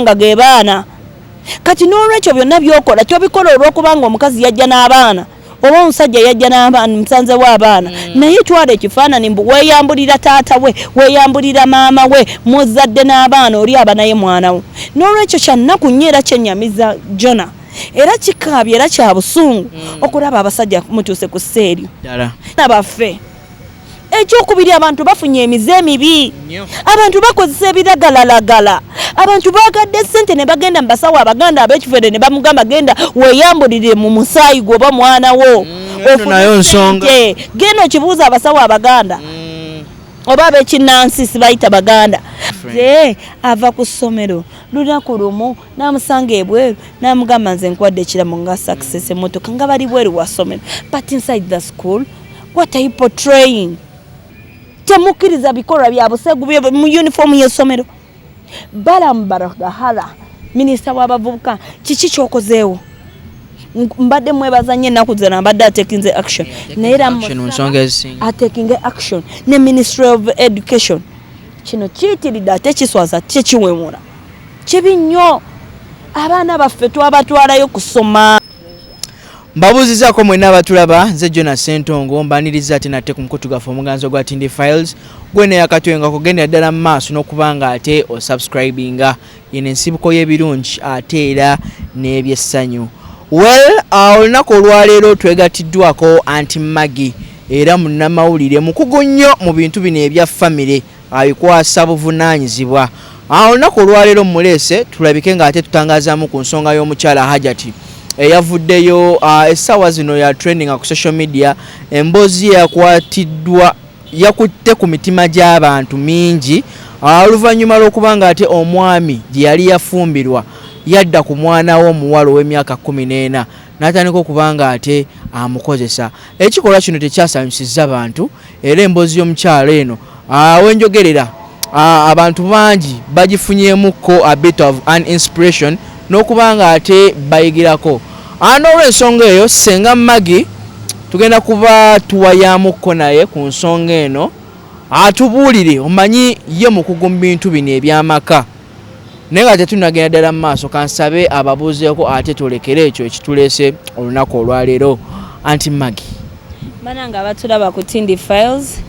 Nga ge baana. Kati n'olwekyo byonna byokola tobikola olw'okubanga omukazi yajja n'abaana oba omusajja yajja n'abaana, musanzewo abaana. Naye twala ekifaananyi mbu weeyambulira taata we, weeyambulira maama we, muzadde n'abaana, oli aba naye mwana wo. N'olwekyo kyannaku nnyo era kyennyamiza jona, era kikaabya, era kya busungu okulaba abasajja mutuuse ku sseeryo. Ddala. Nabaffe, ekyokubiri, abantu bafunye emize emibi, abantu bakozesa ebiragalalagala, abantu bagadde sente ne bagenda mu basawo abaganda ab'ekifere ne bamugamba, "Genda weeyambulire mu musaayi gwe oba mwana wo." Eno Ofune nayo nsonga. ssente. Genda okibuuza abasawo abaganda oba ab'ekinnansi, sibayita baganda. Ze ava ku ssomero lunaku lumu n'amusanga ebweru n'amugamba, "Nze nkuwadde ekirabo nga success, emotoka," nga bali bweru wa ssomero. But inside the school, what are you portraying? Temukkiriza bikolwa bya busegu mu uniform y'essomero. Balaam Barugahara, minisita w'abavubuka, kiki kyokozeewo? Mbadde mwebaza nnyo, ennaku zino mbadde atekinze action, naye era Action mu nsonga ezisinga. Atekinge action ne Ministry of Education. Kino kiyitiridde ate kiswaza, tekiwemula, kibi nnyo. Abaana baffe twabatwalayo kusoma. Mbabuuzizaako mwenna abatulaba, nze Jonas Sentongo, mbaniriza ate nate ku mukutu gwaffe omuganzi ogwa Tindi Files. Gwene yakatwenga kugendera ddala mu maaso n'okuba nga ate osubscribinga, yeno ensibuko y'ebirungi ate era n'ebyessanyu. Well, olunaku olwaleero twegattiddwako Anti Maggie, era munnamawulire mukugu nnyo mu bintu bino ebya famire, abikwasa buvunaanyizibwa. Olunaku olwaleero muleese tulabike ng'ate tutangazaamu ku nsonga y'omukyala Hajati eyavuddeyo essaawa zino ya trending ku social media. Emboozi ye yakwatiddwa, yakutte ku mitima gy'abantu mingi, oluvannyuma lw'okuba nga ate omwami gye yali yafumbirwa yadda ku mwana we omuwala ow'emyaka 14 n'atandika okuba nga ate amukozesa. Ekikolwa kino tekyasanyusizza bantu, era emboozi y'omukyala eno wenjogerera abantu bangi bagifunyeemukko a bit of an inspiration n'okuba nga ate bayigirako. N'olwensonga eyo, Senga Maggie tugenda kuba tuwayamukko naye ku nsonga eno, atubuulire. Omanyi ye mukugu mu bintu bino ebyamaka. Naye nga tetunagenda ddala mu maaso, kansabe ababuuzeeko ate twolekere ekyo ekituleese olunaku olwaleero. Anti Maggie. Banange abatulaba ku Tindi Files,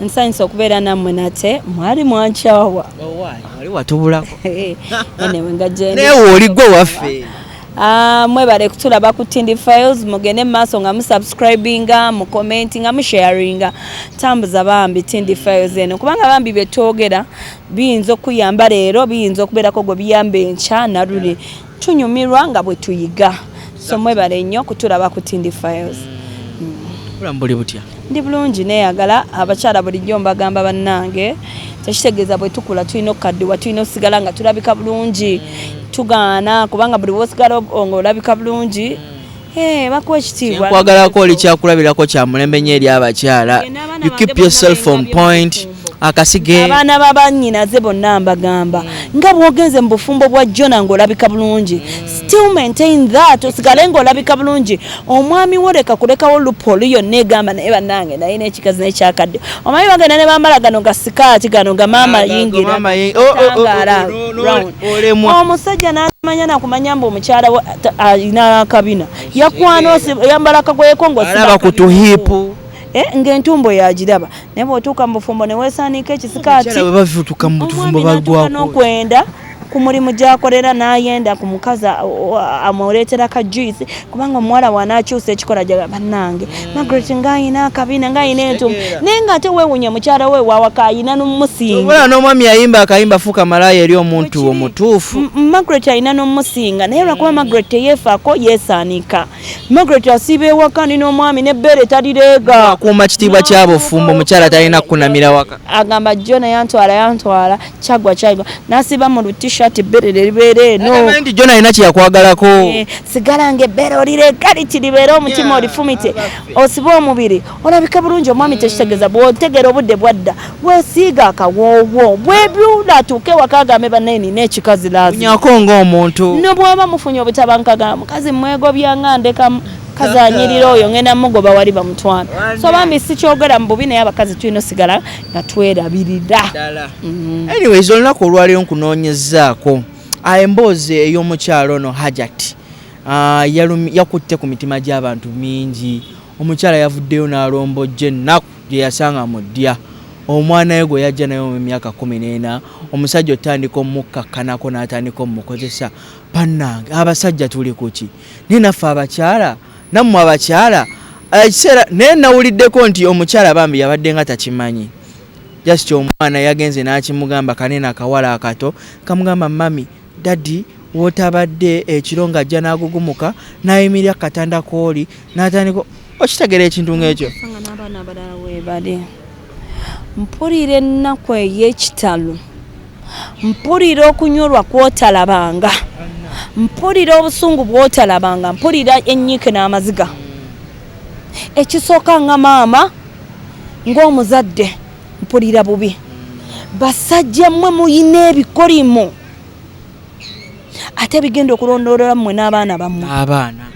nsanyusa okubeera nammwe nate. Mwali mwankyawa. Wali watubulako. Anyway, nga gyendi. Naye oli gwe waffe. Ah, mwebale kutulaba ku Tindi Files. Mugende mu maaso nga musubscribinga, mucommentinga, musharinga, tambuza bambi Tindi Files eno, kubanga bambi byetwogera biyinza okuyamba leero, biyinza okubeerako gwe biyamba enkya naluli. Tunyumirwa nga bwe tuyiga, so mwebale nnyo kutulaba ku Tindi Files. Bulamu buli butya? Ndi bulungi, neeyagala. Abakyala bulijjo mbagamba, bannange, tekitegeeza bwe tukula tulina okukaddiwa, tulina osigala nga tulabika bulungi. Tugaana kubanga buli bwosigala ng'olabika bulungi, bakuwa ekitiibwa. Nkwagalako, oli kyakulabirako kya mulembe nnyo eri abakyala. N'abaana You keep bange yourself bonna on point, akasige. Abaana babanyinaze bonna mbagamba, nga bw'ogenze mu bufumbo bwa jona ng'olabika bulungi, still maintain that, osigale ng'olabika bulungi. Omwami wo leka kulekawo loophole yonna egamba, "Naye bannange, naye n'ekikazi nekyakadde." Omanyi bagenda ne bambala gano ga sikaati, gano ga maama yingira Maama oh, tangaala oh, no, round. Olemwa. Omusajja n'amanya nakumanya mbu omukyala we alina akabina, yakwana oyambala akagoyeko ng'osiba Alaba ku akabina. tuhiipu. Ng'entumbo yagiraba, naye bw'otuuka mu bufumbo ne weesaanika ekisikaati. Omukyala bwe bavutuka mu bufumbo Omwami n'atuuka bagwako. n'okwenda ku mulimu gy'akolera, n'ayenda ku mukazi amuleetera ka juice, kubanga omuwala w'anaakyusa ekikola gya bannange, Margaret ng'ayina akabina, ng'ayina entumbo, naye ng'ate weewunya mukyala we wawaka ayina n'omusinga. Obula n'omwami yayimba akayimba "Fuuka Malaaya" eri omuntu Bwe kiri. omutuufu. Margaret alina n'omusinga, naye lwakuba Margaret teyeefaako, yeesaanika. Margaret asiiba ewaka nina omwami n'ebbeere talireega. Akuuma kitiibwa kyabufumbo, omukyala talina kukunamira waka. Agamba jjo yantwala, yantwala, kyagwa kyagwa, nasiba mu lutishat, ebbere leribeera eno. Agamba nti jona alina kyeyakwagalako. Sigala nga ebbere olireega liti libeere omutima, olifumite, osibe omubiri, olabika bulungi. Omwami tekitegeeza bw'otegera obudde bwadda, weesiiga akawoowo, bwebyula atuuke ewaka agambe, "Bannaye, nina ekikazi lazima." Nyako ng'omuntu. No bw'oba mufunye obutabankaga, mukazi mwegobya nga ndeka kazi anyirira oyo, ngenda mugoba wali bamutwala. So bambi sikyogera mu bubi, naye abakazi tulina osigala nga twerabirira. Anyways, olunaku olwaleero nkunoonyezaako. Emboozi ey'omukyalo ono Hajat yakutte ku mitima gy'abantu mingi. Omukyala yavuddeyo n'alombojja ennaku gye yasanga mu ddya, omwana we gwe yajja naye mu myaka 14, omusajja otandika omukkakkanako n'atandika omukozesa. Bannange abasajja, tuli kuki? Naye naffe abakyala, nammwe abakyala, ekiseera naye nawuliddeko nti omukyala bambi yabadde nga takimanyi, just omwana yagenze n'akimugamba, kanene akawala akato kamugamba, "Mummy, daddy wootabadde ekiro ng'ajja n'agugumuka n'ayimirira ku katanda kooli n'atandika." Okitegeera ekintu ng'ekyo? Sanga n'abaana abalala weebali. Mpulira ennaku ey'ekitalo, mpulira okunyolwa kwotalabanga, mpulira obusungu bwotalabanga, mpulira ennyiike n'amaziga. Ekisooka, nga maama, ng'omuzadde, mpulira bubi. Basajja mmwe muyina ebikolimo ate bigenda okulondoola mmwe n'abaana bammwe. Abaana.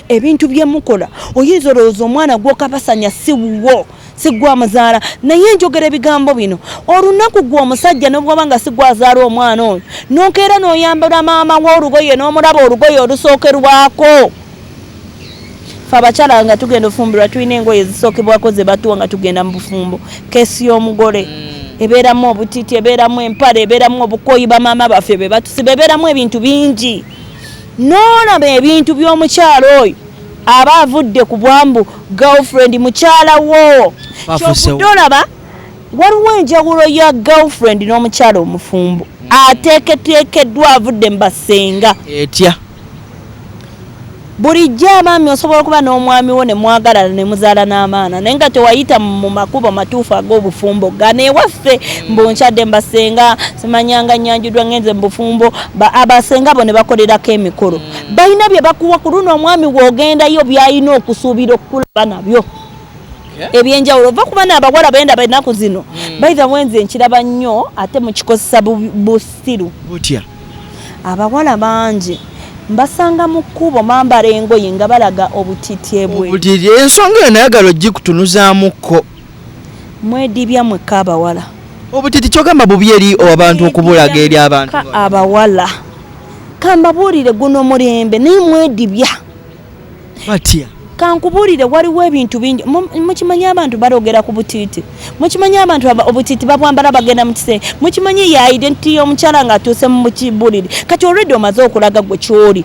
Ebintu bye mukola, oyinza olowooza omwana gw'okabasanya si wuwo, si gwe amuzaala. Naye njogera ebigambo bino, olunaku gwe omusajja ne bw'oba nga si gwazaala omwana oyo, n'okeera n'oyambala maama we olugoye, n'omulaba olugoye olusookerwako. Fe abakyala nga tugenda ofumbirwa, tulina engoye ezisookebwako ze batuwa nga tugenda mu bufumbo. Case y'omugole ebeeramu obutiti, ebeeramu empale, ebeeramu obukoyi bamaama baffe be batusiba, ebeeramu ebintu bingi. N'olaba ebintu by'omukyalo oyo aba avudde ku bwambu girlfriend mukyala wo. Bafusewo. Kyovudde olaba waliwo enjawulo ya girlfriend n'omukyala omufumbo ateeketeekeddwa, avudde mu basenga. Etya? Bulijjo abaami, osobola okuba n'omwami wo ne mwagalana ne muzaala n'amaana, naye nga tewayita mu makubo matuufu ag'obufumbo. Gano ewaffe mbu nkyadde mbasenga, simanyanga nyanjuddwa, ngenze mu bufumbo. Abasenga bo ne bakolerako emikolo, balina bye bakuwa. Ku luno omwami bw'ogendayo, by'alina okusuubira okukulaba nabyo ebyenjawulo. Ova kuba n'abawala bendaba ennaku zino, by the way, nze nkiraba nnyo, ate mukikozesa busiru. Butya? Abawala bangi mbasanga mu kkubo bambala engoye nga balaga obutiti ebwe. Obutiti, ensonga eyo nayagala ogikutunuzaamukko. Mwedibya mwekka abawala. Obutiti kyogamba bubi eri abantu okubulaga eri abantu? Ka abawala kambabuulire, guno mulembe, naye mwedibya. Batya? Kankubuulire, waliwo ebintu bingi. Mukimanyi abantu balogera ku butiiti? Mukimanyi abantu obutiiti babwambala bagenda mu kisenge? Mukimanyi ya identity y'omukyala ng'atuuse mu kibuliri? Kati already omaze okulaga gwe kyoli,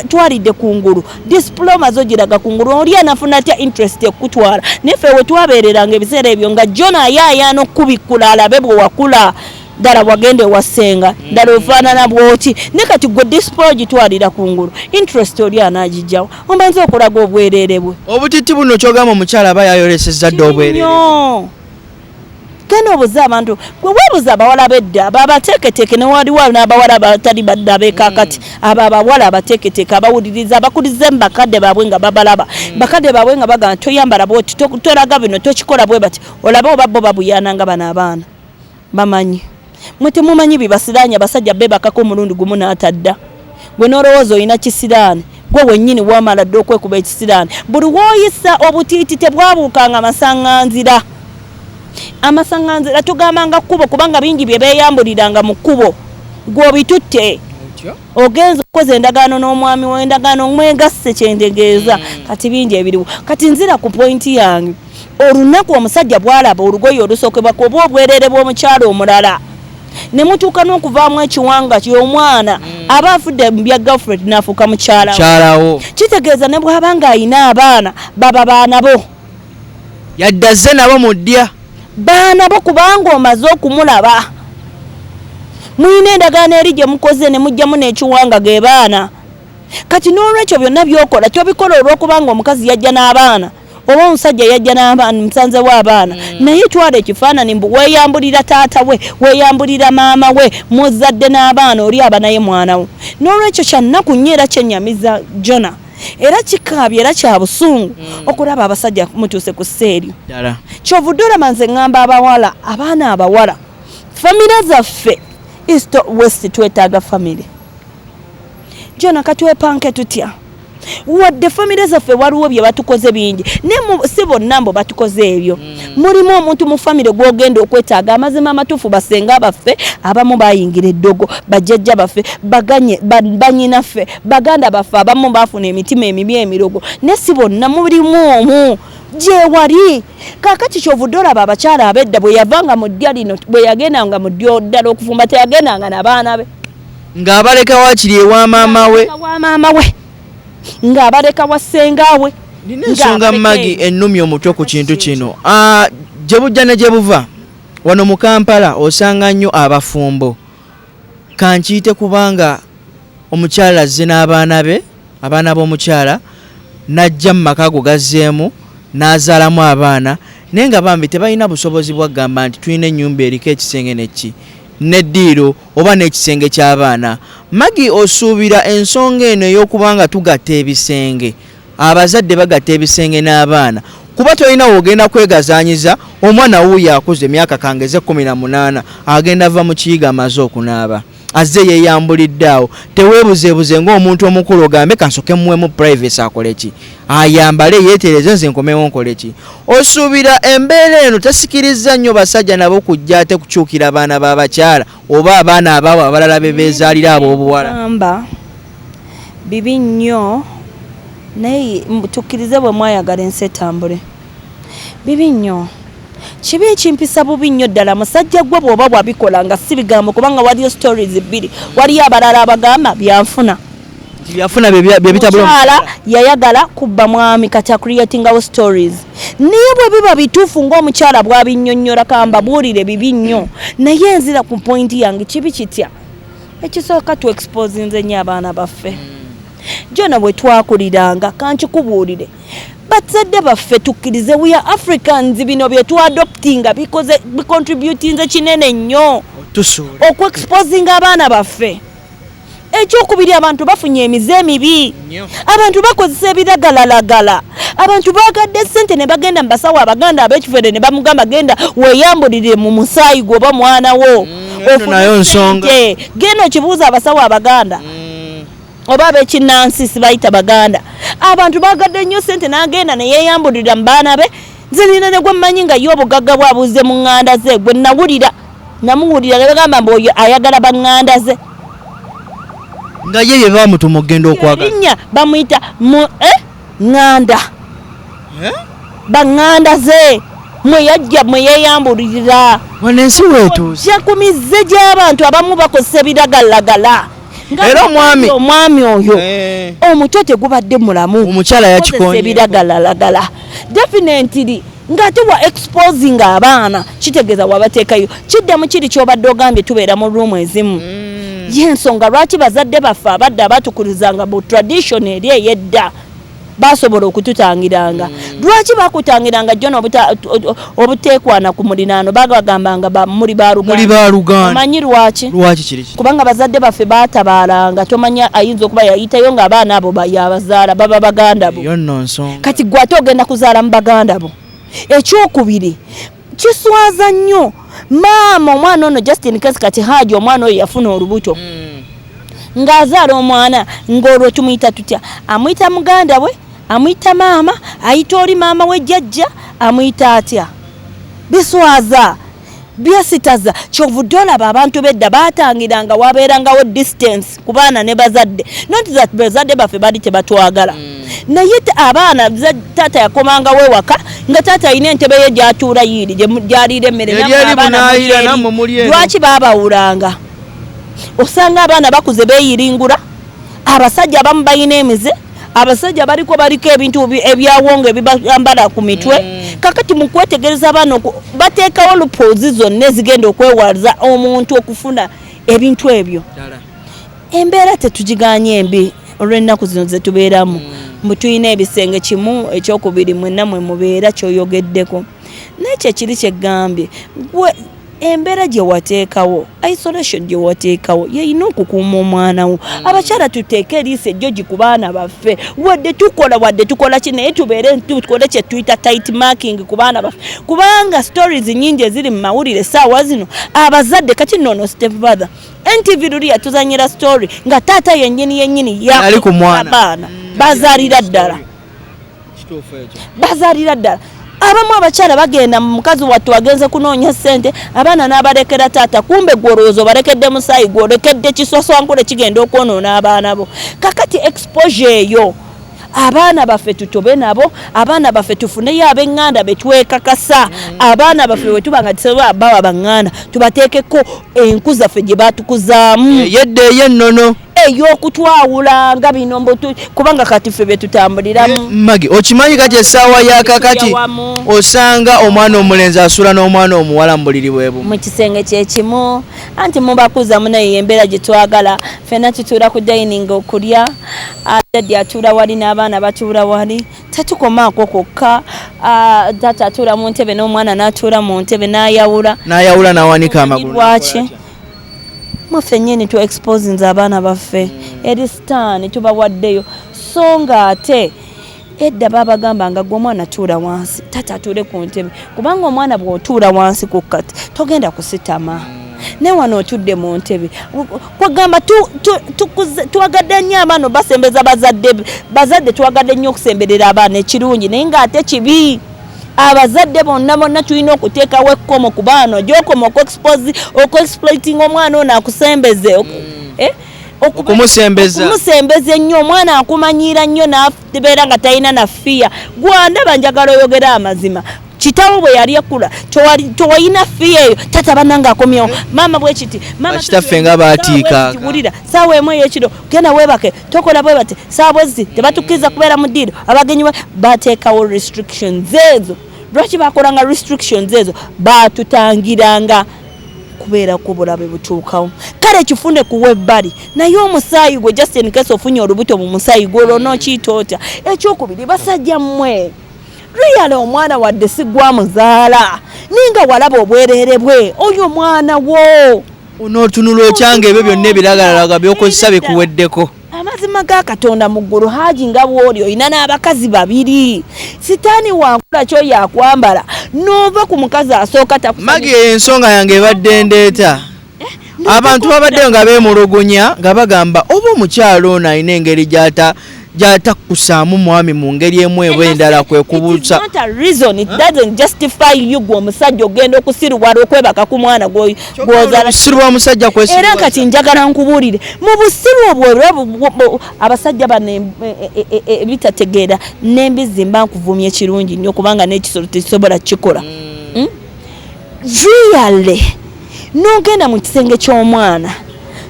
twalidde kungulu, display omaze ogiraga kungulu. Oli anafuna atya interest ekutwala? Naye ffe we twabeereranga ebiseera ebyo, nga jona ayaayaana okubikkula alabe bwe wakula ddala, wagenda ewasenga ddala ofaanana bwoti. Ne kati gwe display ogitwalira kungulu, interest oli anaagijjawo? Omanze okulaga obwereere bwe. Obutiti buno kyogamba omukyala aba yayolesezza dda obwereere? Nnyo. Genda obuze abantu, gwe weebuza abawala b'edda babateeketeeke, ne waliwo n'abawala abatali badda abeekakati. Abo abawala abateeketeeke, abawuliriza, abakulize mu bakadde baabwe, nga babalaba bakadde baabwe nga bagamba, "Toyambala bwoti, tolaga bino, tokikola bwe bati." Olabe oba bo babuyaana nga bano abaana bamanyi. Mwe temumanyi bibasiraanya. Abasajja bebakako omulundi gumu n'atadda. Gwe n'olowooza olina kisiraani, gwe wennyini wamala dde okwekuba ekisiraani. Buli w'oyisa obutiiti tebwabuukanga masaŋŋanzira. Amasaŋŋanzira tugambanga kkubo, kubanga bingi bye beeyambuliranga mu kkubo. Gw'obitutte, ogenza okukoza endagaano n'omwami w'endagaano, mwegasse, kyentegeeza. Kati bingi ebiriwo. Kati nzira ku point yange. Olunaku omusajja bw'alaba olugoye olusookebwako oba obwereere bw'omukyalo omulala, ne mutuuka n'okuvaamu ekiwanga ky'omwana, aba afudde mu bya girlfriend n'afuuka mukyala we. Mukyalawo. Kitegeeza ne bw'aba ng'ayina abaana, baba baana bo. Yadde azze nabo mu ddya. Baana bo, kubanga omaze okumulaba, mulina endagaano eri gye mukoze ne mugjamu n'ekiwanga, ge baana. Kati n'olwekyo byonna by'okola tobikola olw'okubanga omukazi yajja n'abaana oba omusajja yajja n'abaana, musanzewo abaana. Naye twala ekifaananyi mbu weeyambulira taata we, weeyambulira maama we, muzadde n'abaana, oli aba naye mwana wo. N'olwekyo kyannaku nnyo era kyennyamiza jona, era kikaabye, era kya busungu okulaba abasajja mutuuse ku sseeryo. Ddala. Kyovudde olaba nze ŋŋamba abawala, abaana abawala, famire zaffe, east, west, twetaaga famire. Jona, katwepanke tutya? Wadde famire zaffe waliwo bye batukoze bingi, naye si bonna mbo batukoze ebyo. Mulimu omuntu mu famire gw'ogenda okwetaaga amazima amatuufu. Basenga baffe abamu bayingira eddogo, bajjajja baffe, baganye banyinaffe, baganda baffe abamu bafuna emitima emibi, emirogo, naye si bonna. Mulimu omu gyewali. Kaakati kyovudde olaba abakyala ab'edda, bwe yavanga mu ddya lino, bwe yagendanga mu ddya ddala okufumba, teyagendanga n'abaana be. Ng'abaleka wakiri ewa maama we. Wa maama we, ng'abaleka wa ssenga we. Nina ensonga, Maggie, ennumya omutwe ku kintu kino. Ah, gye bujja ne gye buva wano mu Kampala osanga nnyo abafumbo, kankiyite, kubanga omukyala azze n'abaana be, abaana b'omukyala, n'ajja mu maka ago gazzeemu n'azaalamu abaana, naye nga bambi tebalina busobozi bwagamba nti tulina ennyumba eriko ekisenge neki neddiiro oba n'ekisenge ky'abaana. Maggie, osuubira ensonga eno ey'okuba nga tugatta ebisenge, abazadde bagatta ebisenge n'abaana, kuba tolina wogenda kwegazaanyiza omwana wuuyo akuze emyaka kangeze 18, agenda ava mu kiyiga, amaze okunaaba, azze yeeyambulidde awo, teweebuzeebuze ng'omuntu omukulu ogambe kansoke muwemu privacy, akole ki, ayambale, yeetereze, nze nkomewo nkole ki? Osuubira embeera eno tesikiriza nnyo basajja nabo kujja ate kukyukira abaana b'abakyala oba abaana abaabwe abalala be beezaalira ab'obuwala? Gamba bibi nnyo, naye tukkirize bwe mwayagala ensi etambule. Bibi nnyo, kibi, ekimpisa bubi nnyo ddala. Musajja gwe bw'oba bwabikola nga si bigambo, kubanga waliyo stories bbiri. Waliyo abalala abagamba byanfuna. Nti byafuna bye bitabula. Mukyala yayagala kubba mwami, kati acreatingawo stories. Naye bwe biba bituufu ng'omukyala bw'abinnyonnyola, kambabuulire, bibi nnyo. Naye nzira ku point yange, kibi kitya? Ekisooka, tu exposinze nnyo abaana baffe. Jona bwe twakuliranga, kankikubuulire, bazadde baffe, tukkirize, we are Africans, bino bye twadoptinga bikoze, bicontributinze kinene nnyo tusuula okuexposinga abaana baffe. Ekyokubiri, abantu bafunye emize emibi. Nnyo. Abantu bakozesa ebiragalalagala, abantu bagadde sente ne bagenda mu basawo abaganda ab'ekifere ne bamugamba, "Genda weeyambulire mu musaayi gwe oba mwana wo." Eno Ofune nayo nsonga. ssente. Genda okibuuza abasawo abaganda oba ab'ekinnansi, sibayita baganda. Abantu bagadde nnyo sente, n'agenda ne yeeyambulira mu baana be. Nze nina ne gwe mmanyi nga ye obugagga bwabuze mu ŋŋanda ze, gwe nawulira, namuwulira ne bagamba mbu oyo ayagala baŋŋanda ze. Nga ye bye bamutuma okugenda okwagala. Erinnya bamuyita mu ŋŋanda, baŋŋanda ze mwe yajja, mwe yeeyambulirira. Wano ensi weetuuse. Ojja ku mize gy'abantu, abamu bakozesa ebiragalalagala. Nga Era omwami- omwami oyo omutwe tegubadde mulamu. Omukyala Kozesa yakikonye. ebiragalalagala definitely, ng'ate wa exposing abaana, kitegeeza wabateekayo. Kiddamu kiri kyobadde ogambye, tubeera mu room ezimu. Yensonga lwaki bazadde baffe abadde abatukulizanga mu tradition eri ey'edda basobola okututangiranga. Lwaki bakutangiranga jona obuteekwana ku mulinaano? Bagagambanga muli Muli baluganda. Baluganda. Omanyi lwaki? Lwaki kiri kiti? Kubanga bazadde baffe batabaalanga, tomanya ayinza okuba yayitayo ng'abaana abo yabazaala baba baganda bo. Eyo nno nsonga. Kati gwe ate ogenda kuzaala mu baganda bo. Ekyokubiri, kiswaza nnyo maama omwana ono. Justin case kati Haji, omwana oyo yafuna olubuto ng'azaala omwana, ng'olwo tumuyita tutya? Amuyita muganda we, amuyita maama, ayita oli maama we, jjajja, amuyita atya? Biswaza, byesitaza. Kyovudde olaba abantu bedda batangiranga, wabeerangawo distance ku baana ne bazadde. Not that bazadde baffe bali tebatwagala, naye abaana taata yakomangawo ewaka nga taata alina entebe ye gyatuula, yiiri gyaliira emmere. Yali nammwe eri abaana bunaayira, muli eri. nammwe muli eno. Lwaki baabawulanga? Osanga abaana bakuze beeyiringula, abasajja abamu balina emize, abasajja baliko ebintu ebyawongo ebibambala ku mitwe. Kakati mu kwetegereza abaana bateekawo loopholes zonna ezigenda okwewaza omuntu okufuna ebintu ebyo. Embeera tetugiganye embi olw'ennaku zino zetubeeramu, mbu tulina ebisenge kimu, ekyokubiri mwenna mwe mubeera, kyoyogeddeko. Naye kyekiri kyeggambye, gwe embeera gye wateekawo, isolation gye wateekawo, yeyina okukuuma omwana wo. Abakyala tuteeke eriiso ejjogi ku baana baffe. Wadde tukola ki, naye tubeere tukole kye tuyita tight marking ku baana baffe, kubanga stories nyingi eziri mu mawulire essaawa zino. Abazadde kati nno, ono step father, NTV luli yatuzanyira story nga taata yennyini yennyini Yali ku mwana. abaana. Bazaalira ddala, bazaalira ddala. Abamu abakyala bagenda, mukazi wattu agenze kunoonya ssente, abaana n'abalekera taata. Kumbe gwe olowooza obalekedde musaayi, gwe olekedde kiswaswankule kigenda okwonoona abaana bo. Kakati exposure eyo, abaana baffe tutobe nabo, abaana baffe tufuneyo ab'eŋŋanda betwekakasa. Abaana baffe bwe tuba nga tusobola bawa baŋŋanda, tubateekeko enku zaffe gye batukuzaamu. Yedde ey'ennono. Ey'okutwawulanga bino kubanga kati ffe bye tutambuliramu. Magi, okimanyi kati essaawa ya kakati Wamu. osanga omwana omulenzi asula n'omwana omuwala mu buliri bwe bumu. Mu kisenge kyekimu, anti mubakuza munaye embeera gye twagala. Ffenna tutuula ku dining okulya. Daddy atuula wali n'abaana batuula wali. Tetukomaako kwokka. Taata atuula mu ntebe n'omwana n'atuula mu ntebe n'ayawula. N'ayawula n'awanika amagulu. Lwaki mwaffe nnyini tu exposinze abaana baffe eri sitaani? Tubawaddeyo. So nga ate edda babagamba nga gwe omwana tuula wansi, taata atuule ku ntebe, kubanga omwana bw'otuula wansi ku kati togenda kusitama, naye wano otudde mu ntebe. Kwegamba twagadde nnyo abaana obasembeza bazadde. Bazadde twagadde nnyo okusemberera abaana, ekirungi, naye ng'ate kibi. Abazadde bonna bonna tulina okuteekawo ekkomo ku baana gyokoma okuexploiting omwana ono akusembeze. Eh? Okumusembeza. Okumusembeza ennyo, omwana akumanyiira nnyo n'abeera nga talina na fear. Gwandaba, njagala oyogera amazima. Kitawo bwe yali akula tewalina fear eyo? Tata bannange akomyewo, maama bwe kiti, maama. Bakitaffe nga baatiikanga. Wulira, saawa 1 ey'ekiro genda weebake, tokola bwe bati, saawa bwe ziti tebatukkiriza kubeera mu ddiiro, abagenyi bateekawo restrictions ezo. Lwaki bakolanga restrictions ezo? Batutangiranga kubeera ku bulabe butuukawo. Kale kifune kuwa ebbali, naye omusaayi gwe, just in case ofunye olubuto mu musaayi gwe, olwo n'okiyita otya? Ekyokubiri, basajja mmwe, really omwana wadde si gwamuzaala, ninga walaba obwereere bwe, oyo mwana wo. Onootunula okyanga ebyo byonna ebiragalalaga byokozesa bikuweddeko. Amazima ga Katonda mu ggulu, Haji, nga bw'oli olina n'abakazi babiri, sitaani wankula kyoyo akwambala n'ova ku mukazi asooka. Magi, ensonga yange ebadde ndeeta, abantu babaddeyo nga beemulugunya nga bagamba oba omukyalo ono alina engeri gy'ata gy'atakkusaamu mwami mu ngeri emu eba endala, kwe kubuusa. It is not a reason, it doesn't justify you gwe omusajja ogenda okusiruwala okwebaka ku mwana gw'ozaala. Obusiru bwa musajja. Era kati njagala nkubuulire, mu busiru obwo era abasajja bano ebitategeera n'embizzi, mba nkuvumya ekirungi nnyo kubanga n'ekisolo tekisobola kukikola. Really, n'ogenda mu kisenge ky'omwana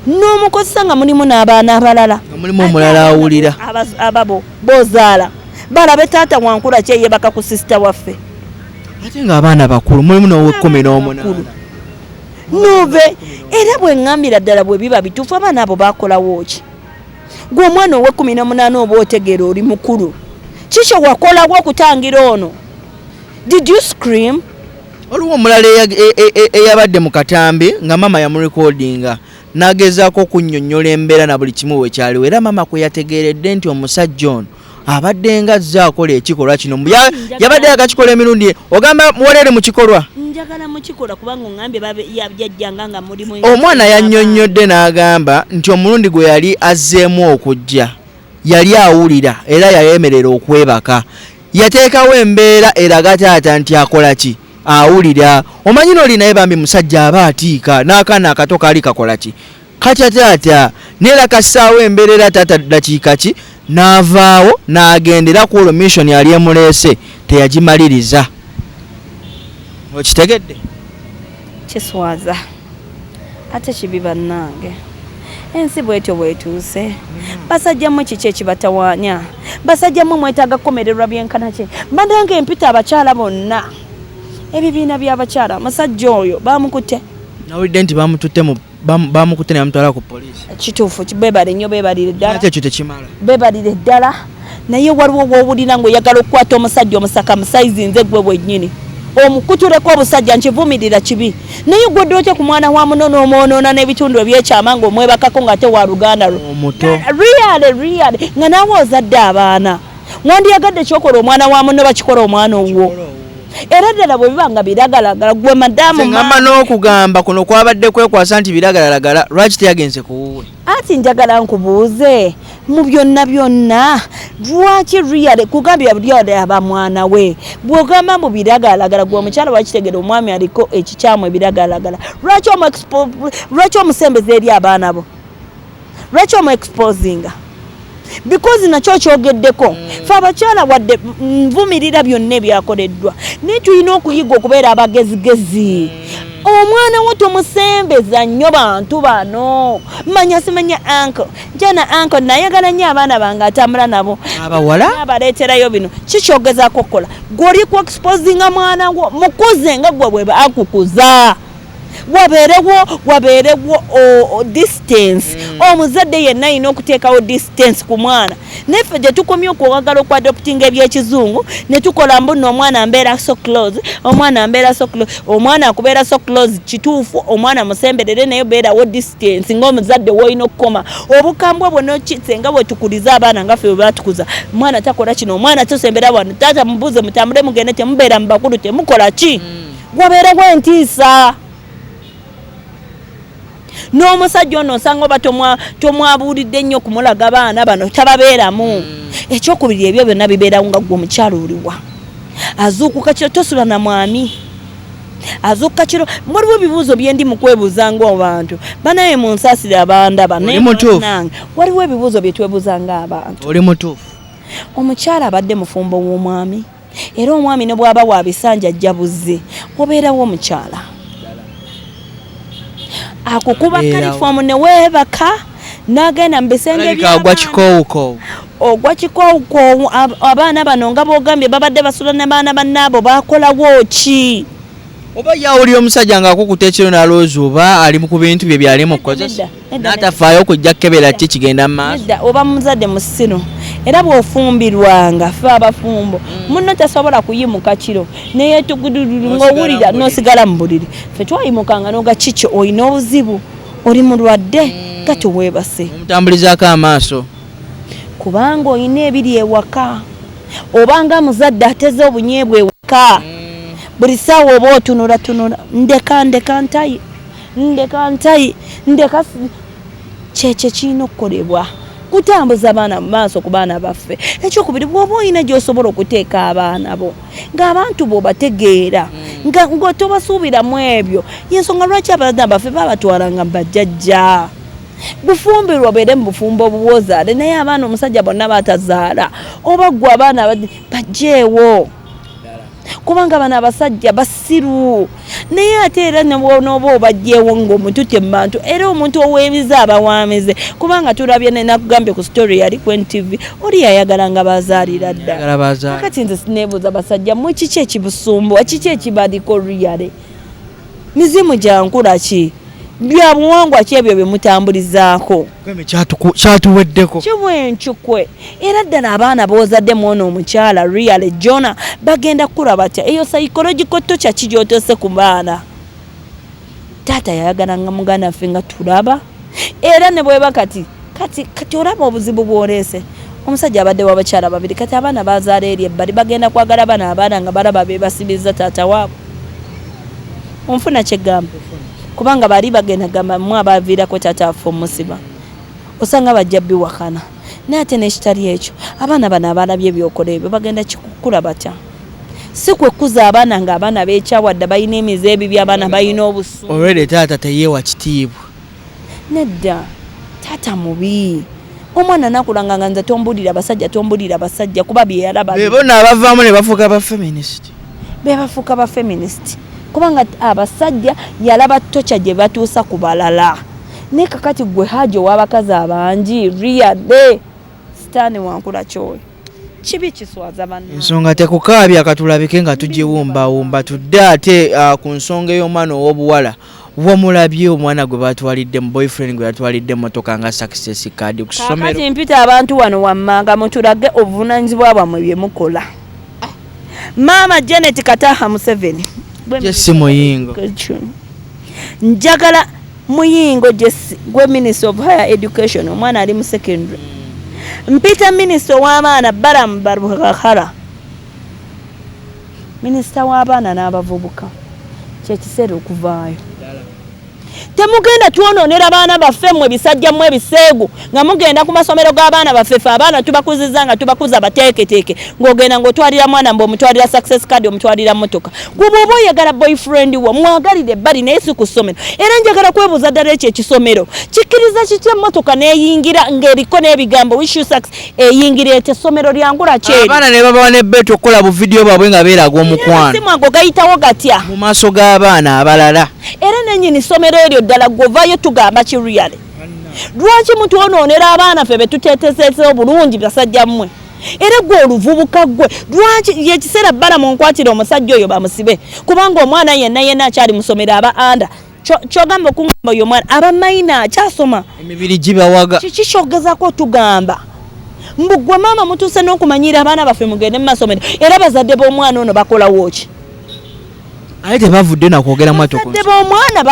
n'omukozesa nga mulimu n'abaana abalala. Nga mulimu omulala awulira. Ababo bozaala balabe taata wankula kyeyebaka ku sister waffe. Ate ng'abaana bakulu, mulimu n'owekumi n'omunaana. Nove era bwe ŋŋambira ddala bwe biba bituufu, abaana abo bakolawo ki? Gwe omwana ow'e18 oba otegeera, oli mukulu, kikyo wakolawo okutangira ono? Did you scream? Waliwo omulala eyabadde mu katambi nga maama yamurekodinga n'agezaako okunnyonnyola embeera na buli kimu wekyaliwo, era maama kwe yategeeredde nti omusajja ono abadde nga azze akola ekikolwa kino. Yabadde yakakikola emirundi. Ogamba muwalere mu kikolwa? Njagala mukikola kubanga oŋŋambye yajjanga nga mulimu. Omwana yannyonnyodde n'agamba nti omulundi gwe yali azzeemu okujja yali awulira era yayemerera okwebaka, yateekawo embeera eraga taata nti akola ki, awulira. Omanyi n'oli naye bambi musajja aba atiika n'akaana akato kaali kakola ki, katya taata, neera kassaawo embeera era taata dakiika ki n'avaawo n'agenda, era ku olwo mission yali emuleese teyagimaliriza. Okitegedde? Kiswaza ate kibi bannange. Ensi bwetyo bwetuuse. Basajja mmwe, kiki ekibatawaanya? Basajja mmwe, mwetaaga kukomererwa byenkana ki? Bannange, empita abakyala bonna, ebibiina by'abakyala, omusajja oyo bamukutte. Nawulidde nti bamututte mu bamukutte ne bamutwala ku poliisi. Kituufu, beebale nnyo, beebalire ddala. Ate ekyo tekimala. Beebalire ddala, naye waliwo woowulira ng'oyagala okukwata omusajja omusaka musayizi nze gwe bwennyini omukutuleko obusajja. Nkivumirira, kibi, naye gwedde otya ku mwana wa muno n'omwonoona n'ebitundu ebyekyama ng'omwebakako ng'ate wa luganda lwo? Omuto. Really, really, nga naawe ozadde abaana, wandiyagadde kyokola omwana wa muno bakikola omwana owwo. Era ddala bwe biba nga biragalagala, gwe madamu. Ngamba n'okugamba kuno kwabadde kwekwasa nti biragalalagala, lwaki teyagenze ku wuwe? Ati njagala nkubuuze, mu byonna byonna lwaki really kugambye really aba mwana we? Bw'ogamba mu biragalagala, gwe omukyala wakitegera omwami aliko ekikyamu ebiragalagala, lwaki omusembeza eri abaana bo? Lwaki omuexposinga? Because nakyo kyogeddeko. Fe abakyala, wadde nvumirira byonna ebyakoleddwa, naye tulina okuyiga okubeera abagezigezi. Omwana wo tomusembeza nnyo bantu bano. Manya simanya uncle jana, uncle nayagala nnyo abaana bange, atambula nabo. Abawala? Abaleeterayo bino kikyogezaako okukola. Gwe oli ku exposinga mwana wo, mukuze nga gwe bwe bakukuza. Wabeerewo distance. Omuzadde yenna alina okuteekawo distance ku mwana. Naye ffe gye tukomye okwagala okuadoptinga ebyekizungu ne tukola mbu nno omwana mbeera so close, omwana mbeera so close, omwana akubeera so close. Kituufu, omwana musemberere, naye obeerawo distance ng'omuzadde woolina okukoma obukambwe bwonna okitse nga bwe tukuliza abaana nga ffe bwe batukuza. Omwana takola kino, omwana tosembera wano, taata mubuuze, mutambule mugende, temubeera mu bakulu, temukola ki. Wabeerewo entiisa. N'omusajja ono osanga oba tomwabuulidde nnyo kumulaga baana bano, tababeeramu. Ekyokubiri, ebyo byonna bibeerawo nga gwe omukyalo oliwa. Azuukuka kiro, tosula na mwami, azuukuka kiro. Waliwo ebibuuzo byendi mu kwebuuza ng'abantu banaye, munsaasire abandaba. Oli naye mutuufu. bannange, waliwo ebibuuzo bye twebuuza ng'abantu. Oli mutuufu. Omukyala abadde mufumbo w'omwami, era omwami ne bw'aba wa bisanja ajja buzzi, obeerawo omukyala akukuba Abeerawo. kalifoomu ne weebaka n'agenda mu bisenge Alabika agwa by'abaana. kikoowukoowu. Ogwa kikoowukoowu. Abaana bano nga bwogambye babadde basula ne baana bannaabo, bakolawo ki? Oba yawulira omusajja ng'akukuta ekiro n'alowooza oba ali mu ku bintu bye byali mu kukozesa, Nedda, nedda, n'atafaayo okujja kukebera ki kigenda mu maaso. Nedda, oba muzadde musino. Era bw'ofumbirwanga, fe abafumbo, munno tasobola kuyimuka kiro neyetugududulu ng'owulira N'osigala mu buliri. N'osigala mu buliri. Fe twayimukanga noga kikyo, olina obuzibu, oli mulwadde, nga teweebase. Omutambulizaako amaaso. Kubanga olina ebiri ewaka, obanga muzadde ateze obunyeebwa ewaka, buli ssaawa oba otunula tunula, ndeka ndeka ntayi, ndeka ntayi, ndeka kyekyo kirina okukolebwa kutambuza baana mu maaso ku baana baffe. Ekyokubiri, bw'oba olina gy'osobola okuteeka abaana bo ng'abantu bw'obategeera nga nga tobasuubiramu ebyo, yensonga lwaki abaana baffe babatwalanga mu bajjajja. Bufumbirwa, obeere mu bufumbo obuwozaale, naye abaana omusajja bonna batazaala oba gwe abaana bajjeewo, kubanga bano abasajja basiru. Naye ate era noba obajjeewo ng'omututte mu bantu, era omuntu ow'emize aba w'amize, kubanga tulabye nenakugambye ku story yali ku NTV, oli yayagala nga bazaalira ddala. Ayagala bazaale. Kakati nze sineebuuza, basajja mwe kiki ekibusumbuwa? Kiki ekibaliko really? Mizimu gya nkula ki? Bya buwangwa ki ebyo bye mutambulizaako? Gweme kyatuweddeko. Kibwenkikwe. Era ddala abaana b'ozadde mwona omukyala really jona bagenda kukula batya? Eyo psychological torture ki gy'otoose ku baana? Taata yayagalanga muganda waffe nga tulaba, era ne bweba kati kati kati olaba obuzibu bw'oleese. Omusajja abadde w'abakyala babiri, kati abaana bazaala eri ebbali, bagenda kwagala bano abaana nga balaba bebasibiriza taata waabwe. Onfuna kyegamba? Kubanga bali bagenda gamba mwe abaviirako taata waffe omusiba, osanga bajja biwakana. Naye ate n'ekitali ekyo, abaana bano abalabye ebyokola ebyo bagenda kikukula batya? Si kwekuza abaana ng'abaana beekyawadda, balina emize ebibi, abaana balina obusungu. Olwedde taata teyeewa kitiibwa. Nedda, taata mubi. Omwana nakulanga nga nze tombulira abasajja, tombulira abasajja, kuba byeyalaba. Be bonna abavaamu ne bafuuka ba feminist. Bebafuuka ba feminist kubanga abasajja yalaba torture gye batuusa ku balala. Naye kakati gwe haji ow'abakazi abangi, really sitaani wankula kyoyo kibi kiswaza banna. Ensonga tekukaabya, katulabike nga tugiwumbawumba. Tudde ate ku nsonga ey'omwana ow'obuwala. Wamulabye omwana gwe batwalidde mu boyfriend gwe yatwalidde emmotoka nga success card ku ssomero? Kakati mpita abantu wano wammanga, mutulage obuvunanyizibwa bwammwe bye mukola. Maama Janet Kataha Museveni, Jesse Muyingo. Njagala Muyingo Jesse, gwe Minister of Higher Education, omwana ali mu secondary. Mpita Minisita ow'abaana Balaam Barugahara. Minisita w'abaana n'abavubuka, kyekiseera okuvaayo. Temugenda twonoonera baana baffe mmwe bisajja mmwe ebiseegu, nga mugenda ku masomero g'abaana baffe. Ffe abaana tubakuzizza nga tubakuza bateeketeeke, ng'ogenda ng'otwalira mwana mbe, omutwalira success card, omutwalira motoka. Gwe bw'oba oyagala boyfriend wo, mwagalire ebbali, naye si ku ssomero. Era njagala kwebuuza ddala, ekyo ekisomero kikkiriza kitya emmotoka n'eyingira ng'eriko n'ebigambo "Wish you success"? Eyingira etya? Essomero lyangula kyeri? Abaana ne babawa nebbeetu okukola buvidiyo bwabwe nga beeraga omukwano. Amasimu ago gayitawo gatya? Mu maaso g'abaana abalala. Era nenyini ssomero eryo ddala, gweovaayo tugamba ki? Really, lwaki mutwonoonera abaana ffe betuteeteseese obulungi, basajja mmwe? Era gwe oluvubuka, gwe lwaki yekiseera bbala munkwatira omusajja oyo bamusibe, kubanga omwana yenna yenna akyali musomero aba anda kyogamba okungamba oyo omwana aba minor, akyasoma. Emibiri gibawaga. Kiki kyogezako otugamba? Mbu gwe maama mutuuse n'okumanyira abaana baffe, mugende mu masomero. Era bazadde b'omwana ono bakolawo ki? Ate tebavudde nakwogera mwatto. Bazadde b'omwana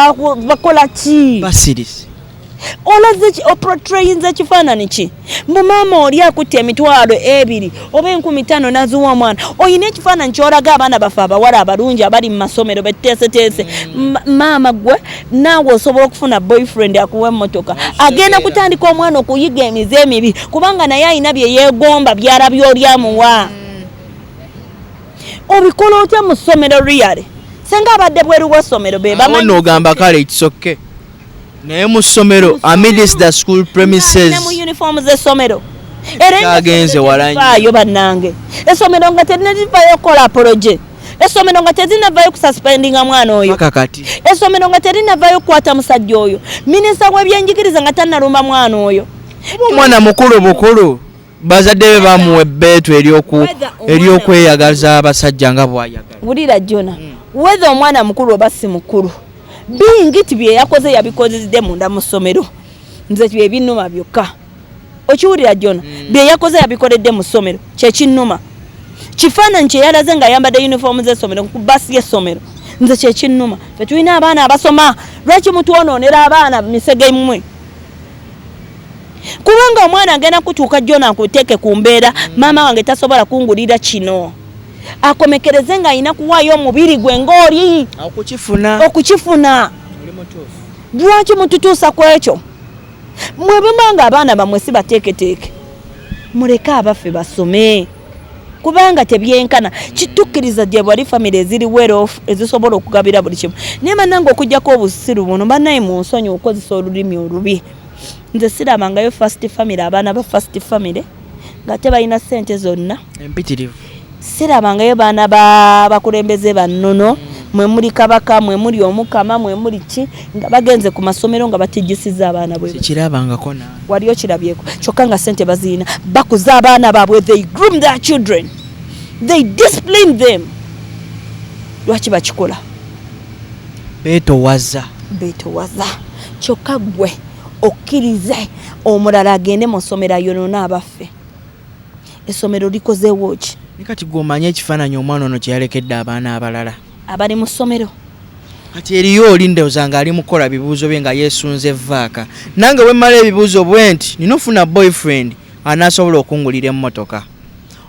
bakola ki? Basirise. Olaze ki? Oportrayinze ekifaananyi ki? Mbu maama oli akutta 20,000 oba 5000 naziwa omwana. Oyina ekifaananyi kyolaga abaana baffe abawala abalungi abali mu masomero betuteeseteese. Maama gwe naawe osobola okufuna boyfriend akuwa emmotoka, agenda kutandika omwana okuyiga emize emibi, kubanga naye alina bye yeegomba byalabye oli amuwa. Obikola otya mu ssomero? Really, senga abadde bweru w'essomero be awo bamanyi. Nno ogamba kale ekisokke, naye mu ssomero, amidst the school premises. Ne mu uniform z'essomero era. Kyagenze wala nnyo. Faayo bannange, essomero nga terinavaayo okukola apology, essomero nga terinavaayo kususpendinga mwana oyo. Paka kati. Essomero nga terinavaayo kukwata musajja oyo. Minisita w'ebyenjigiriza nga tannalumba mwana oyo. Omwana mukulu bukulu, bazadde be bamuwa ebbeetu ery'okweyagaza abasajja nga bw'ayagala. Wulira jona, whether omwana mukulu oba si mukulu, bingi ti bye yakoze yabikozedde munda mu ssomero. Nze bye binnuma byokka. Okiwulira jona? Bye yakoze yabikoledde mu ssomero, kyekinnuma. Kifaananyi kye yalaze ng'ayambadde uniform z'essomero ku basi y'essomero, nze kyekinnuma. Fe tulina abaana abasoma, lwaki mutwonoonera abaana misege mmwe? Kubanga omwana agenda kutuuka jona nkuteeke ku mbeera, maama wange tasobola kungulira kino, akomekereze ng'alina kuwaayo omubiri gwe ng'oli okukifuna. Okukifuna. Lwaki mututuusa ku ekyo? Mwe bwemba nga abaana bammwe si bateeketeeke, muleke abaffe basome, kubanga tebyenkana. Kitukkiriza gye bwali famire eziri well off ezisobola okugabira buli kimu, naye bannange, okugjako obusiru buno, bannaye mu nsonyi okukozesa olulimi olubi, nze sirabangayo first family, abaana ba first family nga tebalina ssente zonna. Empitirivu. Sirabangayo baana ba bakulembeze bannono, mwe muli kabaka, mwe muli omukama, mwe muli ki, nga bagenze ku masomero nga batijjisiza abaana bwe. Sikirabangako nange. Wali okirabyeko? Kyokka nga ssente baziina, bakuza abaana baabwe, they groom their children, they discipline them. Lwaki bakikola? Beetowaza. Beetowaza. Kyokka ggwe okkirize omulala agende mu ssomero ayonoone abaffe. Essomero likozeewo ki? Ne kati gwe omanye ekifaananyi omwana ono kye yalekedde abaana abalala abali mu ssomero. Kati eriyo oli ndowooza ng'ali mu kukola bibuuzo bye nga yeesunze vaaka. Nange bwe mmala ebibuuzo bwe nti nina ofuna boyfriend anaasobola okungulira emmotoka,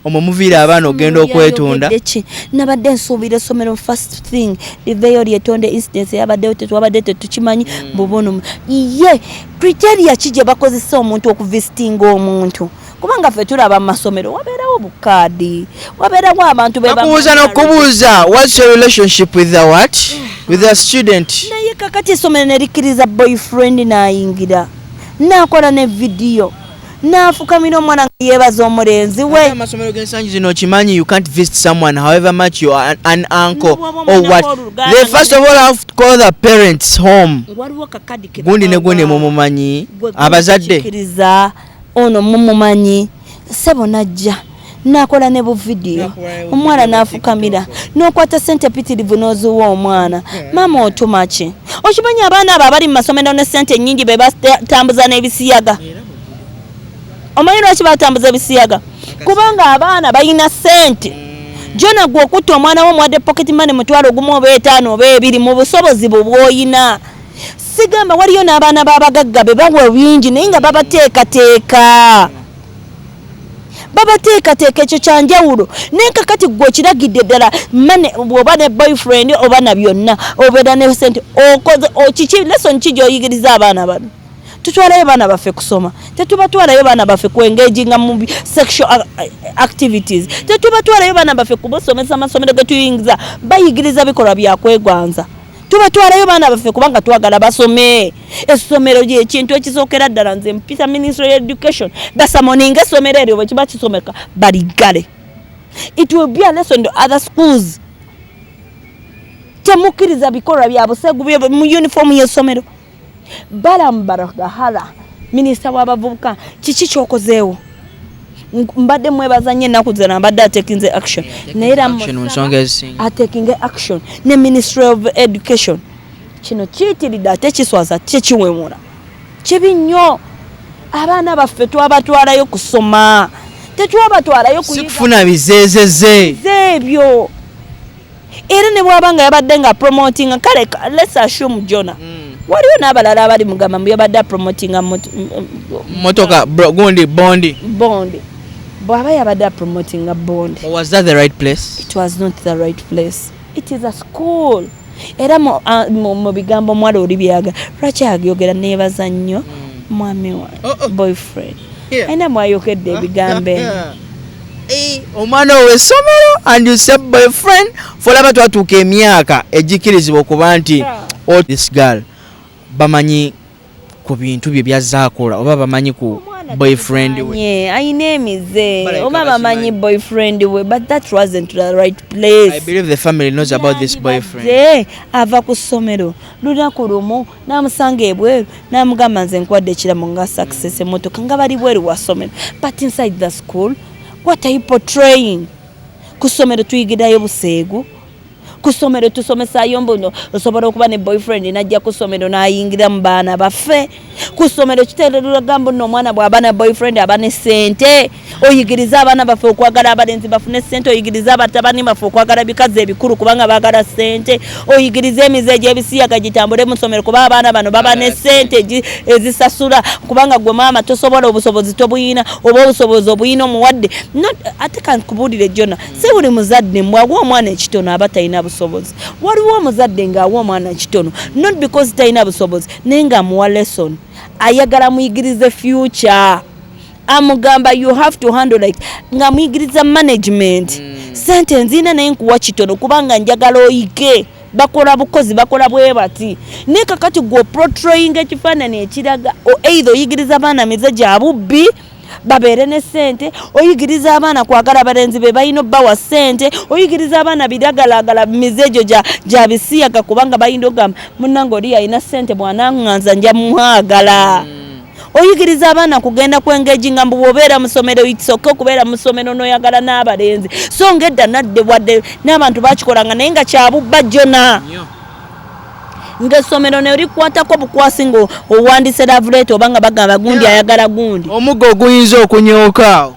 omwo muviira abaana okugenda okwetunda. Yayogedde ki? Nabadde nsuubira essomero first thing liveeyo lyetonde incidence eyabaddeyo, tetwabadde tetukimanyi. Bubono ye criteria ki gye bakozesa omuntu okuvisitinga omuntu? Kubanga ffe tulaba mu masomero wabeerawo bukaadi, wabeerawo abantu be bakubuuza n'okubuuza, "What's your relationship with the what, with the student?" Naye kakati essomero ne likkiriza boyfriend n'ayingira n'akola ne vidiyo n'afukamira omwana nga yeebaza omulenzi we. Ate amasomero g'ensangi zino, okimanyi you can't visit someone however much you are an uncle or what. They first of all have to call the parents home. Waliwo kakadi ke Gundi ne gundi babawa. mumumanyi. Gwe Abazadde. Kikkiriza ono mumumanyi, sebo najja nakola ne buvidiyo. Nakola ne Omwana buvidiyo. n'afukamira, n'okwata sente pitirivu n'oziwa omwana. Maama otuma ki? Okimanyi abaana abo abali mu masomero ne sente ennyingi be batambuza n'ebisiyaga? Omanyi lwaki batambuza ebisiyaga? Kubanga abaana balina sente. Jona gwe okutta omwana wo, omuwadde pocket money 10,000 oba 5 oba 2 mu busobozi bwe bw'oyina. Sigamba waliyo n'abaana b'abagagga be bawa bingi, naye nga babateekateeka. Babateekateeka, ekyo kyanjawulo. Naye kakati gwe okiragidde ddala mane bw'oba ne boyfriend oba na byonna, obeera ne sente, okoze kiki? Lesson ki gy'oyigiriza abaana bano? Tutwalayo baana baffe kusoma, tetubatwalayo baana baffe kuengaginga mu sexual activities. Tetubatwalayo baana baffe kubasomesa. Amasomero getuyingiza bayigiriza bikolwa byakwegwanza. Tubatwalayo baana baffe kubanga twagala basome. Essomero lyekintu ekisookera ddala. Nze mpita Ministry of Education basummoninga essomero eryo. Bwe kiba kisomeka, baliggale. It will be a lesson to other schools. Temukkiriza bikolwa bya buseegu mu uniform y'essomero. Balaam Barugahara, minisita w'abavubuka, kiki kyokozeewo? Mbadde mwebaza nnyo ennaku zino, mbadde atakinze action, naye era Action mu nsonga ezisinga. Atakinge action ne Ministry of Education. Kino kiyitiridde, ate kiswaza, tekiwemula, kibi nnyo. Abaana baffe twabatwalayo kusoma, tetwabatwalayo si kuyiga kufuna bizeezeze. Ebyo era ne bwaba nga yabadde nga promotinga, kale let's assume jona waliwo n'abalala abali mugamba mbu yabadde apromotinga Motoka bro, gundi bondi. Bondi. Bw'aba yabadde apromotinga bondi, Was that the right place? It was not the right place. It is a school. Era mu bigambo omuwala oli byaga, lwaki abyogera? Neebaza nnyo mwami wa Oh. boyfriend alina mwayogedde ebigambo ebyo. Eh, omwana ow'essomero and you say boyfriend. Folaba twatuuka emyaka egikkirizibwa okuba nti oh, this girl bamanyi ku bintu bye byazaakola oba bamanyi ku boyfriend we. Nye, ayina emize. Balabika Oba bamanyi bakimanyi. boyfriend we, but that wasn't the right place. I believe the family knows about this boyfriend. Yandibadde ava ku ssomero lunaku lumu n'amusanga ebweru n'amugamba, "Nze nkuwadde ekirabo nga success, emotoka," nga bali bweru wa ssomero. But inside the school, what are you portraying? Ku ssomero tuyigirayo buseegu? Ku ssomero tusomesayo mbuno osobola okuba ne boyfriend najja ku ssomero n'ayingira mu baana baffe? Ku ssomero kiteereraga mbu nno omwana bw'aba ne boyfriend aba ne ssente? Oyigiriza abaana baffe okwagala abalenzi bafune ssente? Oyigiriza abatabani baffe okwagala bikazi ebikulu kubanga baagala ssente? Oyigiriza emize egy'ebisiyaga gitambule mu ssomero kuba abaana bano baba ne ssente ezisasula, kubanga gwe maama tosobola, obusobozi tobuyina, oba obusobozi obuyina omuwadde? Ate kankubuulire jona, si buli muzadde mbwawa omwana ekitono aba talina busobozi. Waliwo omuzadde ng'awa omwana ekitono not because talina busobozi, naye ng'amuwa lesson, ayagala muyigirize future. Amugamba, "You have to handle like," ng'amuyigiriza management. Sente nziina, naye nkuwa kitono kubanga njagala oyige bakola bukozi, bakola bwe bati. Naye kakati gwe oportrayinga ekifaananyi ekiraga either oyigiriza baana mize gya bubbi babeere ne ssente, oyigiriza abaana kwagala balenzi be balina obbawa ssente, oyigiriza abaana biragalagala, mize egyo gya bisiyaga, kubanga balina ogamba, "Munnange oli alina ssente, bw'anaŋŋanza nja mwagala." Oyigiriza abaana kugenda kwengaginga mbu bw'obeera mu ssomero isooke okubeera mu ssomero n'oyagala n'abalenzi. So ng'edda nadde wadde n'abantu bakikolanga, naye nga kyabubba jjona, ng'essomero ne likwatako bukwasi nga owandise love letter oba nga bagamba gundi ayagala gundi. Omuggo oguyinza okunyooka awo.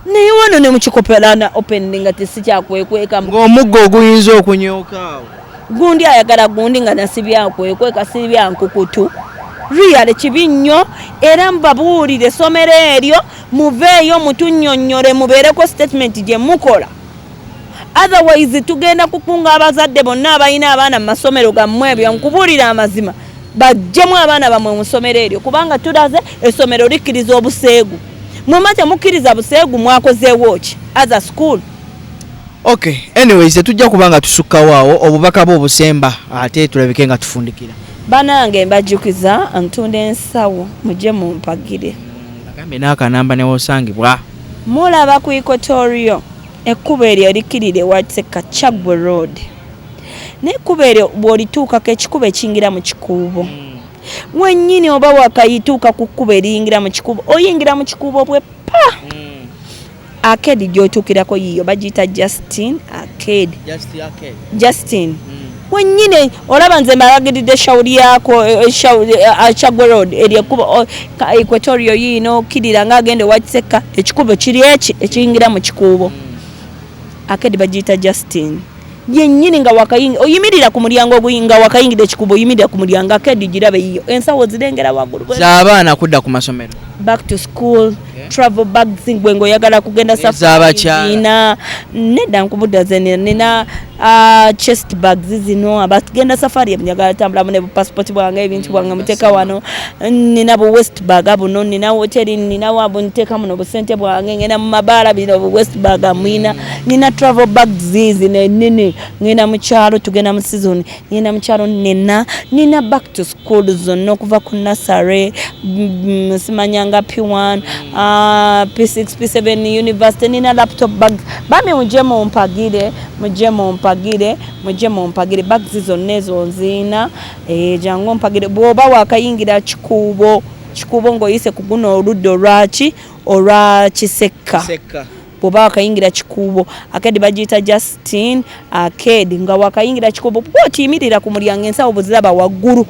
Naye wano ne mukikopelana open nga tesikyakwekweeka. Ng'omuggo oguyinza okunyooka awo. Gundi ayagala gundi nga nasibyankwekweeka, sibyankukutu. Really kibi nnyo. Era mbabuulire, essomero eryo muveeyo mutunnyonnyole, mubeereko statement gye mukola, otherwise tugenda kukunga abazadde bonna abalina abaana mu masomero gammwe. Ebyo nkubuulira amazima, bajjemu abaana bammwe mu ssomero eryo, kubanga tulaze essomero likkiriza obuseegu. Mwema temukkiriza buseegu, mwakozeewo ki as a school? Okay, anyways, tetujja kuba nga tusukkawo awo. Obubaka bwe obusemba, ate tulabike nga tufundikira. Banange, mbajjukiza, ntunda ensawo, mujje mumpagire. Agambye n'akanamba newosangibwa. Mulaba ku Equatoria, ekkubo eryo erikkirira ewa Kisekka, Kyaggwe Road, naye ekkubo eryo bw'olituukako, ekikubo ekiyingira mu kikuubo wennyini, oba wakayituuka ku kkubo eriyingira mu kikuubo, oyingira mu kikuubo bwe pa arcade gy'otuukirako, yiyo bagiyita Justin Arcade. Justin wennyini olaba nze mbalagiridde shawuli yako, Kyaggwe Road, eryo ekkubo Equatoria yiino, okkirira ng'agenda ewa Kisekka, ekikubo kiri eki ekiyingira mu kikuubo, arcade bagiyita Justin. Yennyini nga wakayingi oyimirira ku mulyango nga wakayingidde ekikubo, oyimirira ku mulyango, arcade girabe yiyo, ensawo zirengera waggulu. Z'abaana kudda ku masomero. Back to school travel bags, gwe ng'oyagala kugenda. Ez'abakyala. Nina nedda nkubudda ze nina chest bags zino, abagenda safari, njagala tambulamu ne passport bwange, ebintu bwange muteeka wano. Nina bu waist bag buno, nina hoteri, nina wabu nteeka muno busente bwange, ngenda mu mabaala, bino bu waist bag mwina. Nina travel bags zino ennene, ngenda mu kyalo, tugenda mu season, ngenda mu kyalo. Nina back to school zonna okuva ku nursery, simanyanga P1, P6, P7, university. Nina laptop bag. Bami mujje mumpagire, mujje mumpagire, mujje mumpagire. Bags zonna ezo nziina. Jangu ompagire. Bw'oba wakayingira Kikuubo, Kikuubo ng'oyise ku guno oludda olwaki, olwa Kisekka. Sekka. Bw'oba wakayingira Kikuubo, arcade bagiyita Justin Arcade. Nga wakayingira Kikuubo, bwotiyimirira ku mulyango, ensawo bweziraba waggulu,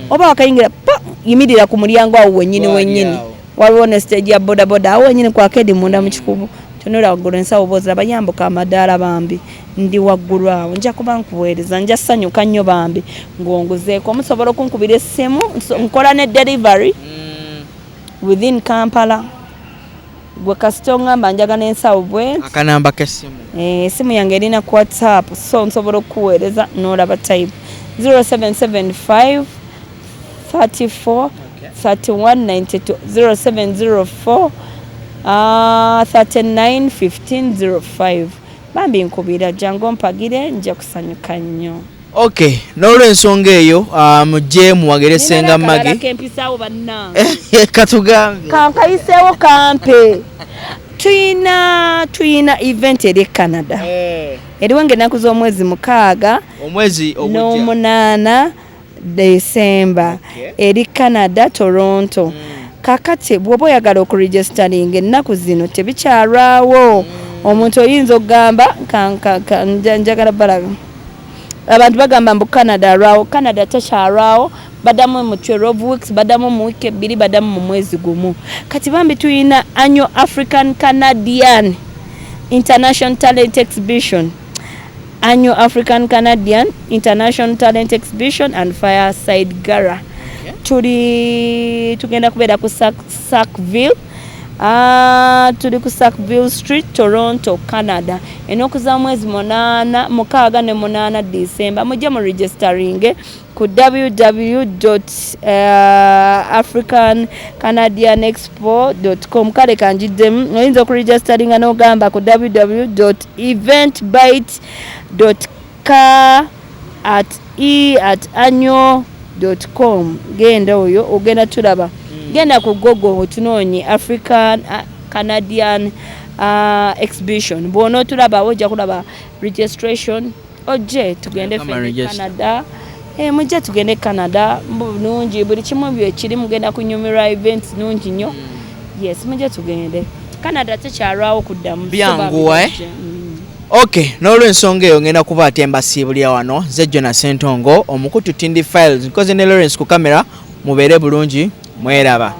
oba wakayingira pa yimirira ku mulyango awo wennyini. Wali wennyini awo. Waliwo ne stage ya bodaboda awo wennyini ku arcade munda mu Kikuubo. Tunula waggulu, ensawo bwoziraba, yambuka amadaala bambi, ndi waggulu awo, nja kuba nkuweereza, nja ssanyuka nnyo bambi ng'onguzeeko. Musobola okunkubira essimu, nkola ne delivery within Kampala. Gwe kasita oŋŋamba njagala ensawo bwe Akanamba k'essimu. Esimu yange erina ku WhatsApp, so nsobola okukuweereza n'olaba type 0775 34 31 92, 0704 39 15 05. Bambi nkubira, jangu ompagire, nja kusanyuka nnyo. Okay, n'olwensonga eyo, mujje muwagire Senga Maggie. Kempisaawo bannange. Katugambe. Kankayiseewo kampe. Tuyina event eri e Canada, eriwo ngaennaku z'omwezi 6 Omwezi ogujja. n'omunaana Desemba. Eri Canada, Toronto. Kakati bw'oba oyagala okuregisteringa ennaku zino, tebikyalwawo. Omuntu oyinza okugamba njagala balaga. Abantu bagamba mbu Canada alwawo. Canada tekyalwawo, baddamu mu 12 weeks, baddamu mu wiiki 2, baddamu mu mwezi gumu. Kati bambi tuyina annual African Canadian International Talent Exhibition, annual African Canadian International Talent Exhibition and Fireside Gala. Tuli tugenda kubeera ku Sackville. Tuli ku Sackville Street, Toronto, Canada, ennaku za mwezi 8, 6 ne 8 December. Mujje mu registering ku www african canadian expo com. Kale kanjiddemu, oyinza okuregisteringa n'ogamba ku www eventbrite ka at e at annual com. Genda oyo ogenda tulaba, genda ku Google otunoonye African Canadian exhibition. Bw'onootulabawo ojja kulaba registration, ojje tugende Come and ffenna e register. Canada. Mujje tugende Canada bulungi, buli kimu byekiri, mugenda kunyumirwa, events nungi nnyo. Yes, mujje tugende Canada, tekyalwawo kuddamu. Byanguwa, eh? So. Okay, n'olwensonga eyo ngenda kuba ate mbasiibulira wano. Nze Jona Sentongo, omukutu Tindi Files, nkoze ne Lawrence ku kamera. Mubeere bulungi, mweraba.